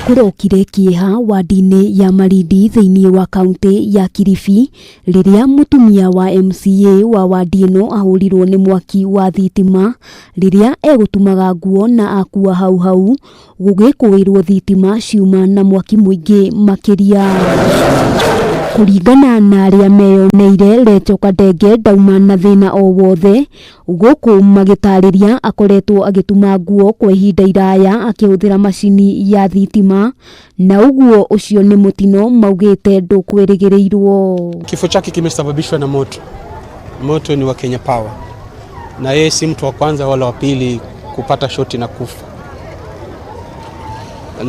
Kũrokire kĩeha wadi-inĩ ya Malindi thĩinĩ wa kaunti ya Kilifi rĩrĩa mũtumia wa MCA wa wadi ĩno ahũrirwo nĩ mwaki wa thitima rĩrĩa egũtumaga nguo na akua hau hau gũgĩkũĩrwo thitima ciuma na mwaki mũingĩ makĩria. Kũringana na arĩa meyoneire, Recho Kandenge ndauma na thĩna o wothe. Gũkũ magĩtarĩria akoretwo agĩtuma nguo kwa ihinda iraya akĩhũthĩra macini ya thitima na ũguo ũcio nĩ mũtino maugĩte ndũkwĩrĩgĩrĩirwo. Kifo chake kimesababishwa na moto. Moto ni wa Kenya Power, na yeye si mtu wa kwanza wala wa pili kupata shoti na kufa.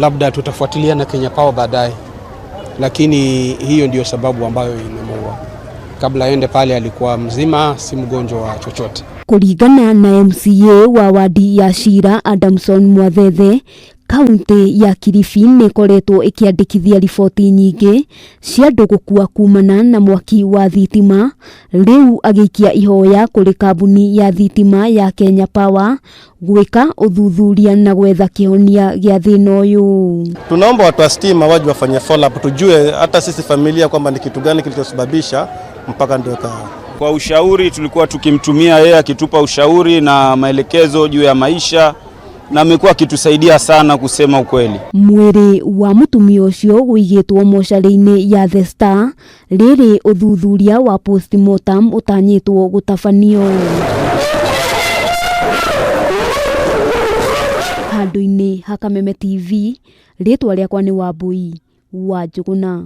Labda tutafuatilia na Kenya Power baadaye, lakini hiyo ndiyo sababu ambayo imemuua. Kabla aende pale alikuwa mzima, si mgonjwa wa chochote. Kũringana na MCA wa wadi ya Shira Adamson Mwathethe, kaunti ya Kilifi nĩ ĩkoretwo ĩkĩandĩkithia riboti nyingĩ cia andũ gũkua kumana na mwaki wa thitima, rĩu agĩikia ihoya kũrĩ kambuni ya thitima ya Kenya Power gwĩka ũthuthuria na gwetha kĩhonia gĩa thĩna ũyũ. Tunaomba watu wa stima waje wafanye follow up, tujue hata sisi familia kwamba ni kitu gani kilichosababisha mpaka ndio ka Kwa ushauri tulikuwa tukimtumia yeye akitupa ushauri na maelekezo juu ya maisha na amekuwa akitusaidia sana kusema ukweli. Mwĩrĩ wa mũtumia ũcio ũigĩtwo mocarĩ-inĩ ya The Star rĩrĩ ũthuthuria wa postmortem ũtanyĩtwo gũtabanio. Handũ-inĩ ha Kameme TV, rĩtwa rĩakwa nĩ Wambui wa Njũgũna.